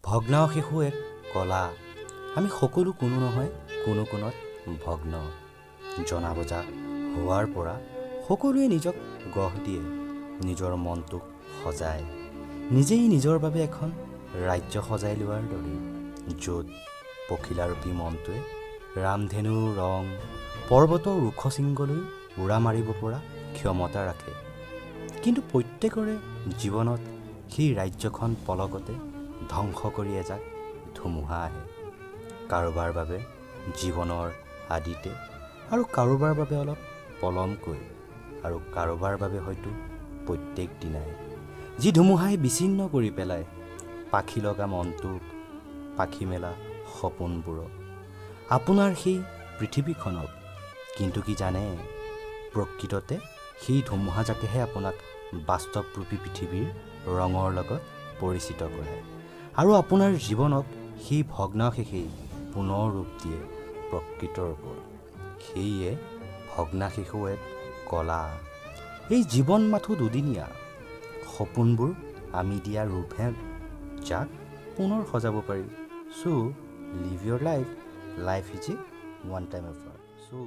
ভগ্নাৱশেষো এক কলা। আমি সকলো কোনো নহয় কোনো কোণত ভগ্ন। জনা বুজা হোৱাৰ পৰা সকলোৱে নিজক গঢ় দিয়ে, নিজৰ মনটোক সজায়, নিজেই নিজৰ বাবে এখন ৰাজ্য সজাই লোৱাৰ দৰে, য'ত পখিলাৰূপী মনটোৱে ৰামধেনুৰ ৰং পৰ্বতৰ ওখ শৃংগলৈ উৰা মাৰিব পৰা ক্ষমতা ৰাখে। কিন্তু প্ৰত্যেকৰে জীৱনত সেই ৰাজ্যখন পলকতে ধ্বংস কৰি এজাক ধুমুহা আহে। কাৰোবাৰ বাবে জীৱনৰ আদিতে আৰু কাৰোবাৰ বাবে অলপ পলমকৈ আৰু কাৰোবাৰ বাবে হয়তো প্ৰত্যেক দিনাই, যি ধুমুহাই বিচ্ছিন্ন কৰি পেলায় পাখি লগা মনটোক, পাখি মেলা সপোনবোৰক, আপোনাৰ সেই পৃথিৱীখনক। কিন্তু কি জানে, প্ৰকৃততে সেই ধুমুহাজাকেহে আপোনাক বাস্তৱৰূপী পৃথিৱীৰ ৰঙৰ লগত পৰিচিত কৰায় আৰু আপোনাৰ জীৱনক সেই ভগ্নাৱশেষেই পুনৰ ৰূপ দিয়ে প্ৰকৃত ৰূপত। সেয়ে ভগ্নাৱশেষো এক কলা। এই জীৱন মাথো দুদিনীয়া। সপোনবোৰ আমি দিয়া ৰূপহে, যাক পুনৰ সজাব পাৰি। So live your life, life is a one time effort. So